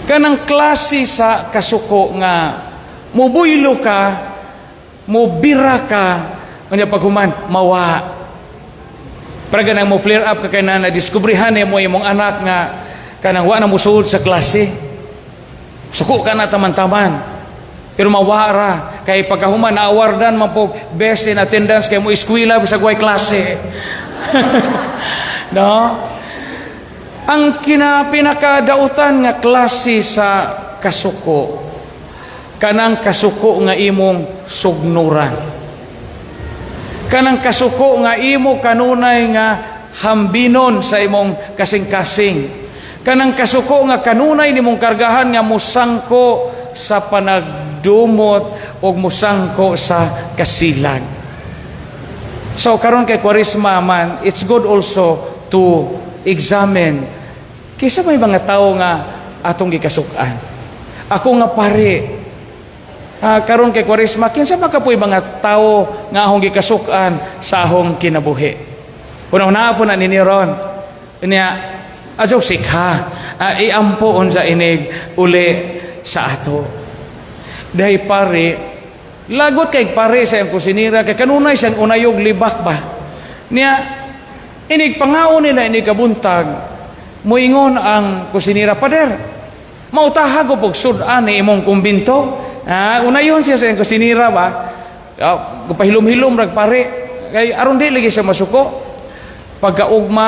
Kanang klase sa kasuko nga mubuylo ka, mubira ka, kanya paghuman, mawa. Para ganang mo flare up ka kay na nadiskubrihan mo imong anak nga kanang wa na musulod sa klase. Suko ka na taman-taman. Pero mawara kay pagkahuman na awardan man po best in attendance kay mo eskwela bisag way klase. No? Ang pinakadautan nga klase sa kasuko, kanang kasuko nga imong sugnuran. Kanang kasuko nga imo kanunay nga hambinon sa imong kasing-kasing. Kanang kasuko nga kanunay nimong kargahan nga musangko sa panagdumot o musangko sa kasilag. So karon kay Kwaresma man, it's good also to examine kinsa may mga tao nga atong gikasuk-an. Ako nga pare, karon kay Kwaresma, kinsa ba kapoy mga tao nga akong gikasuk-an sa akong kinabuhi? Una-una po na ni ron. Niya, adyaw sikha, iampo unsa inig uli sa ato. Dahil pare, lagot kay pare sa iyang kusinira, kay kanunay siyang unayog libak ba. Niya, inig pangaon nila inig kabuntag, muingon ang kusinira, "Pader, mautaha ko pog sud-an ni imong kumbinto." Unayon siya sa iyang kusinira ba. Pahilom-hilom rag pare, kay aron di lagi siya masuko. Pagkaugma,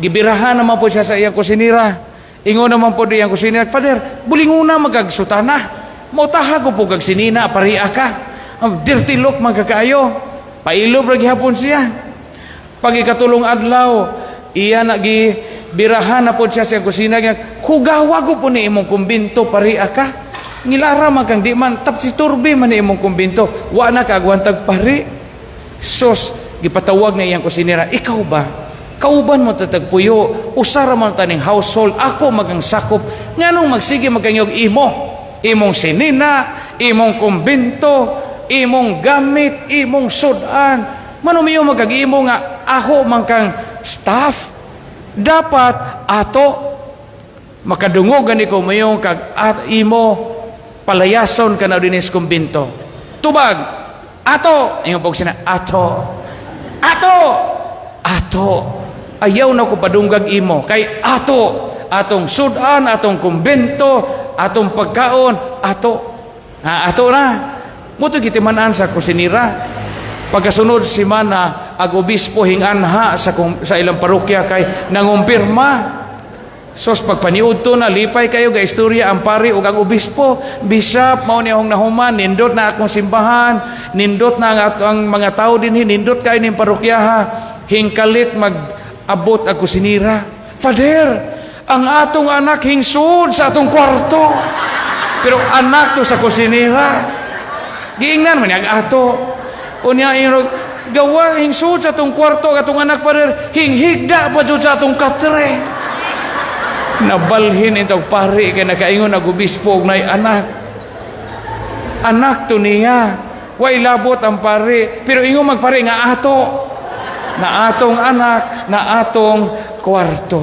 gibirahan naman po siya sa iyang kusinira. Ingon naman po iyang kusinira, "Father, bulinguna magagsutana. Mautaha ko po kag sinina, paria ka. Dirty look magkakaayo." Pailob ra gihapon siya. Pag ikatulong adlaw, iya na gibirahan na po siya sa kusina. "Hugawa ko po ni imong kumbinto, paria ka. Ngilara man kang di man, tapsi turbi man ni imong kumbinto. Wa na kaagwantag pari." Sos, gipatawag na iyang kusinera, "Ikaw ba? Kauban mo tatagpuyo, usara man taning household, ako magang sakop, nganong magsige magkanyog imo? Imong sinina, imong kumbinto, imong gamit, imong sudan. Manumiyo magkag-imo nga ako man kang staff. Dapat ato makadungog gani ko mayong kag at imo palayason ka na dinis kumbinto. Tubag, ato, ingon pog sina, ato. Ato, ato. Ayaw na ko padunggag imo kay ato atong sudan, atong kumbento, atong pagkaon, ato. Ha, ato na. Muto gitiman-an sa kusinira. Pagkasunod simana, ag obispo hinganha sa ilang parokya kay nangumpirma. Sos pagpaniud to na lipay kayo ga istorya ang pari ug ang obispo. Bishop, mao ni akong nahuman, nindot na akong simbahan, nindot na ang, ang mga tao dinhi, nindot kayo ning parokyaha." Hingkalit mag-abot ang kusinira. "Father, ang atong anak hingsud sa atong kwarto." Pero anak to sa kusinira. Giingnan man niya ang ato. Unya ingon, "Gawa hingsud sa atong kwarto ang atong anak, Father, hinghigda pa jud sa atong katre." Nabalhin itong pari kay nakaingon ang obispo og nay anak. Anak to niya. Way labot ang pari. Pero ingon magpari nga ato. Na atong anak, na atong kwarto.